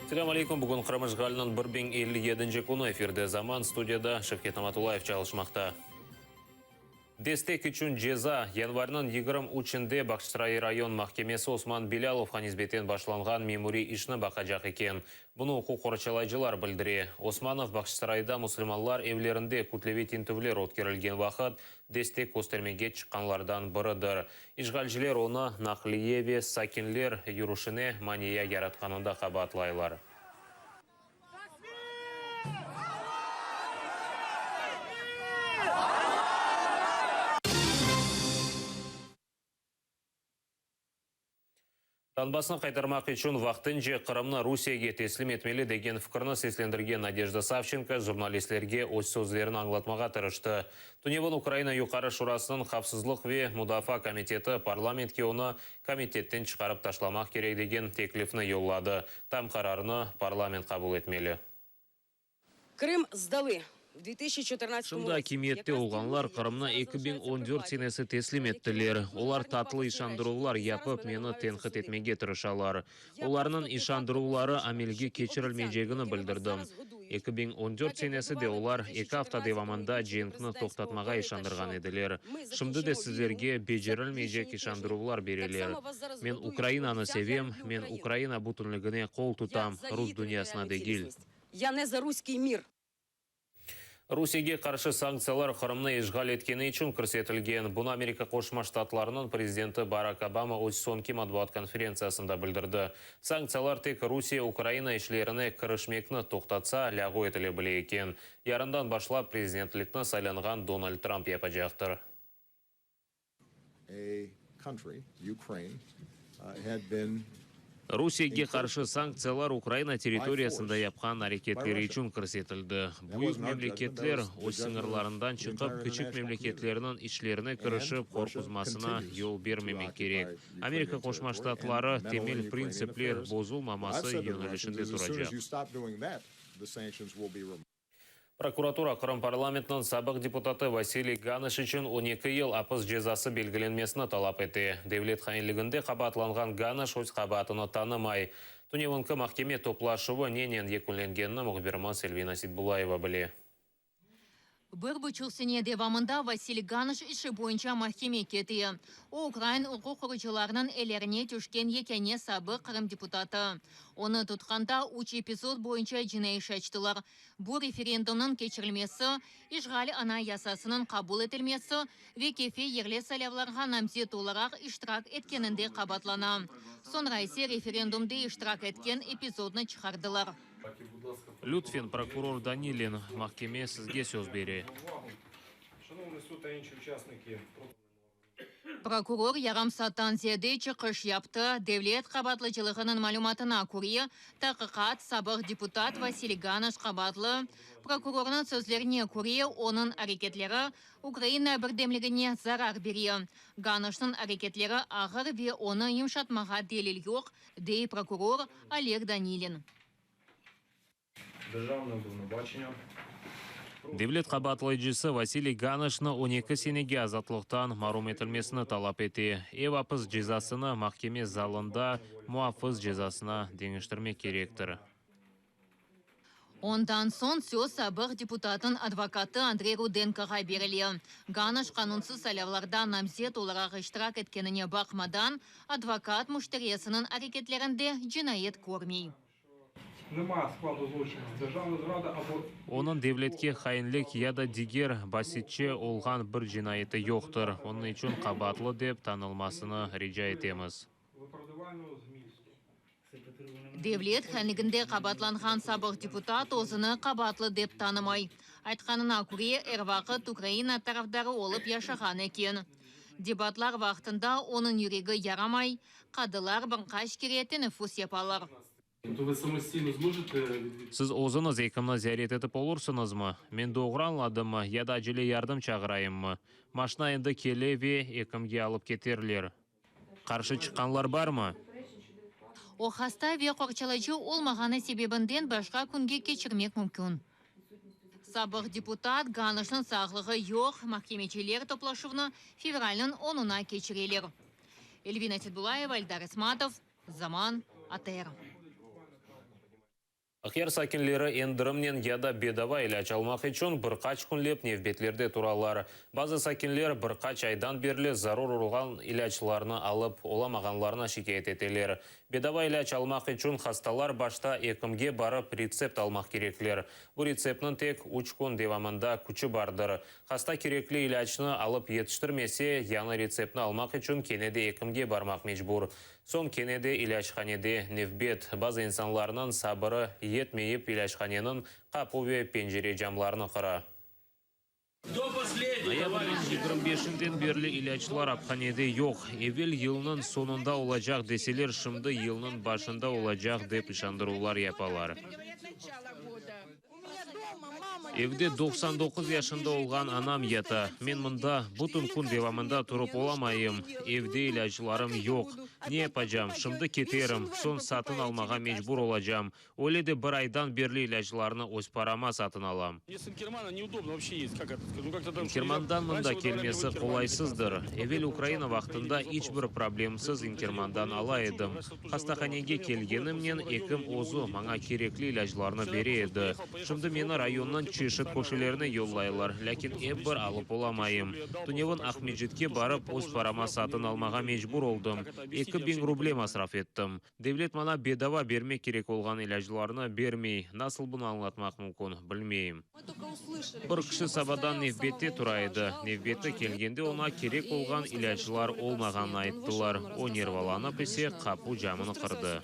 Selâm aleyküm, bugün Qırım işğaliniñ 1057-nci künü, efirde Zaman, studiyada Şevket Namatullayev çalışmaqta. Destek içün ceza, yanvarniñ 23-inde Bağçasaray rayon mahkemesi Osman Bilâlovğa nisbeten başlanğan memuriy işni baqacaq eken. Bunı uquq qorçalayıcılar bildire. Osmanov Bağçasarayda musulmanlar evlerinde kütleviy tintüvler ötkerilgen vaqıt destek köstermege çıqqanlardan biridir. İşğalciler onı naqliye ve sakinler yürüşine maniya yaratqanında qabaatlaylar. Donbassnı qaytarmaq içün vaqtınca Qırımnı Rusiyege teslim etmeli degen fikirni seslendirgen Nadejda Savçenko jurnalistlerge öz sözlerini añlatmağa tırıştı. Tünevin Ukraina Yuqarı Şurasınıñ Havfsızlıq ve mudafaa komiteti parlamentke onı komitetten çıqarıp taşlamaq kerek degen teklifni yolladı. Tam qararnı parlament qabul etmeli. Krım sdalı Şimdi akimiyette olğanlar Qırımnı 2014 senesi teslim ettiler. Olar tatlı işandıruvlar yapıp, meni tenqit etmege tırışalar. Olarnıñ işandıruvları amelge keçirilmeycegini bildirdim. 2014 senesi de olar eki afta devamında cenkni toqtatmağa işandırğan ediler. Şimdi de sizlerge becerilmeycek işandıruvlar bereler. Men Ukrainanı sevem, men Ukraina bütünligine qol tutam, rus dünyasına degil. Ya ne za russkiy mir. Rusiyege qarşı sanktsiyalar Qırımnı işğal etkeni içün kirsetilgen. Bunı Amerika Qoşma Ştatlarınıñ prezidenti Barak Obama öz soñki matbuat konferentsiyasında bildirdi. Sanktsiyalar tek Rusiye Ukraina işlerine kirişmekni toqtatsa lâğu etile bile eken. Yarından başlap prezidentlikni saylanğan Donald Trump yapacaqtır. Rusiyege qarşı sanktsiyalar Ukraina territoriyasında yapqan areketleri içün kirsetildi. Büyük memleketler öz sıñırlarından çıqıp, kiçik memleketlerniñ işlerine kirişip qorquzmasına yol bermemek kerek. Amerika Qoşma Ştatları temel printsipler bozulmaması yönelişinde turacaq. Prokuratura Qırım parlamentiniñ sabıq deputatı Vasiliy Ganış içün 12 yıl apis cezası belgilenmesini talap ete. Devlet hainliginde qabaatlanğan Ganış öz qabaatını tanımay. Tünevinki mahkeme toplaşuvı nenen yekünlengenini mühbirimiz Elvina Seitbullayeva bile. Bir buçuq sene devamında Vasiliy Ganış işi boyunca mahkeme kete. O, ukrain uquq qorucılarınıñ ellerine tüşken yekâne sabıq Qırım deputatı. Onı tutqanda üç epizod boyunca cinaiy iş açtılar. Bu referendumnıñ keçirilmesi, işğal Anayasasınıñ qabul etilmesi ve Kefe yerli saylavlarğa namzet olaraq iştirak etkeninde qabaatlana. Soñra ise referendumda iştirak etken epizodnı çıqardılar. Lütfen, prokuror Danilin, mahkeme sizge söz bere. Prokuror yarım saattan ziyade çıqış yaptı. Devlet qabaatlıcılığınıñ malümatına köre, taqiqat sabıq deputat Vasiliy Ganış qabaatlı. Prokurornıñ sözlerine köre, onıñ areketleri Ukraina birdemligine zarar bere. Ganışnıñ areketleri ağır ve onı yımşatmağa delil yoq, dey prokuror Oleg Danilin. Devlet qabaatlayıcısı Vasiliy Ganışnı 12 senege azatlıqtan marum etilmesini talap ete. Ev apis cezasını mahkeme zalında muafız cezasına deñiştirmek kerektir. Ondan soñ söz sabıq deputatnıñ advokatı Andrey Rudenkoğa berile. Ganış qanunsız saylavlarda namzet olaraq iştirak etkenine baqmadan, advokat müşterisiniñ areketlerinde cinayet körmey. Onıñ devletke hainlik ya da diger basitçe olğan bir cinayeti yoqtır, onıñ içün qabaatlı dep tanılmasını rica etemiz. Devlet hainliginde qabaatlanğan sabıq deputat özüni qabaatlı dep tanımay. Aytqanına köre, er vaqıt Ukraina tarafdarı olıp yaşağan eken. Debatlar vaqtında onıñ yüregi yaramay, qadılar bir qaç kere teneffüs yapalar. Siz özüñiz ekimni ziyaret etip olursıñızmı? Men doğru añladımmı ya da acele yardım çağırayımmı? Maşna endi kele ve ekimge alıp keterler. Qarşı çıqqanlar barmı? O hasta ve qorçalayıcı olmağanı sebebinden başqa künge keçirmek mümkün. Sabıq deputat Ganışnıñ sağlığı yoq, mahkemeciler toplaşuvnı fevralniñ onuna keçireler. Elvina Seitbullayeva, Eldar Esmatov, Zaman, ATR. Aqyar sakinleri endirimnen ya da bedava ilâc almaq içün bir qaç künlep nevbetlerde turalar. Bazı sakinler bir qaç aydan berli zarur olğan ilâclarnı alıp olamağanlarına şikâyet eteler. Bedava ilâc almaq içün hastalar başta ekimge barıp retsept almaq kerekler. Bu retseptniñ tek üç kün devamında küçü bardır. Hasta kerekli ilâcnı alıp yetiştirmese, yañı retseptni almaq içün kene de ekimge barmaq mecbur. Soñ kene de ilâchanede nevbet. Bazı insanlarnıñ sabırı yetmeyip ilâchaneniñ qapu ve pencere camlarını qıra. Noyabrniñ 25-inden berli ilâclar aphanede yoq. Evel yılnıñ soñunda olacaq deseler, şimdi yılnıñ başında olacaq dep işandıruvlar yapalar. Evde 99 yaşında olğan anam yata. Men mında bütün kün devamında turıp olamayım. Evde ilâclarım yoq. Ne yapacam? Şimdi keterim, soñ satın almağa mecbur olacam. Öyle de bir aydan berli ilâclarnı öz parama satın alam. İnkermandan mında kelmesi qolaysızdır. Evel Ukraina vaqtında iç bir problemsiz İnkermandan ala edim. Hastahanege kelgenimnen ekim özü maña kerekli ilâclarnı bere edi. Şimdi meni rayonnıñ çeşit köşelerine yollaylar, lâkin ep bir alıp olamayım. Tünevin Aqmescitke barıp, öz parama satın almağa mecbur oldım, 2000 ruble masraf ettim. Devlet maña bedava bermek kerek olğan ilâclarnı bermey. Nasıl bunı añlatmaq mümkün, bilmeyim. Bir kişi sabadan nevbette tura edi. Nevbeti kelgende oña kerek olğan ilâclar olmağanını ayttılar. O nervalanıp ise qapu camını qırdı.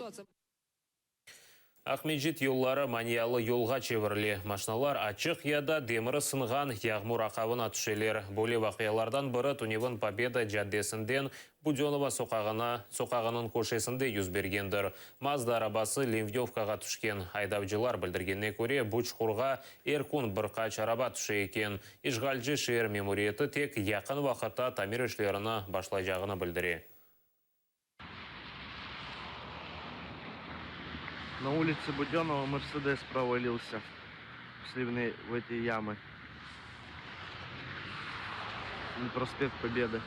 Aqmescit yolları manialı yolğa çevirile. Maşnalar açıq ya da demiri sınğan yağmur aqavına tüşeler. Böyle vaqialardan biri tünevin Pobeda caddesinden Budönova soqağına soqağınıñ köşesinde yüz bergendir. Mazda arabası Limvyovkağa tüşken. Aydavcılar bildirgenine köre, bu çuqurğa er kün bir qaç araba tüşe eken. İşğalci şeer memuriyeti tek yaqın vaqıtta tamir işlerini başlaycağını bildire. Na ulitse Budönova Mersedes provalilsâ v sливные в эти ямы na prospekt Pobedı.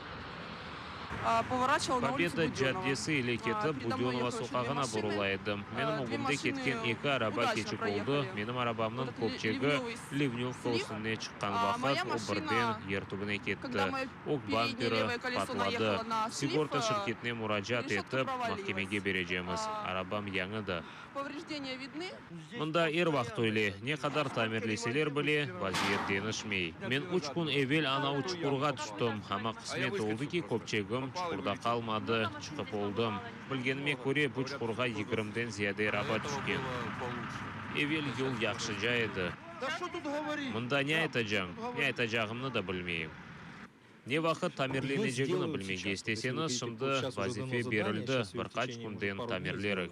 Pobeda caddesi ile ketip, Budönova soqağına burula edim. Menim ögümde ketken eki araba keçip oldı, menim arabamnıñ köpçegi ливнevka üstüne çıqqan vaqıt, o birden yer tübüne ketti. Ög bamperi patladı. Sigorta şirketine muracaat etip, mahkemege berecemiz. Arabam yañıdı. Mında er vaqıt öyle, ne qadar tamirleseler bile, vaziyet deñişmey. Men üç kün evel anavı çuqurğa tüştim, amma qısmet oldı ki, köpçegim çuqurda qalmadı, çıqıp oldım. Bilgenime köre, bu çuqurğa yigirmiden ziyade araba tüşken. Evel yol yahşıca edi. Mında ne aytacañ? Ne aytacağımnı da bilmeyim. Ne vaqıt tamirlenecegini bilmege isteseñiz, şimdi vazife berildi, bir qaç künden tamirlerik.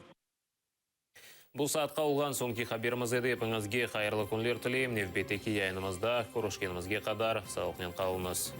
Bu saatqa olğan soñki haberimiz edi. Epiñizge hayırlı künler tileyim. Nevbetteki yayınımızda körüşkenimizge qadar sağlıqnen qalıñız.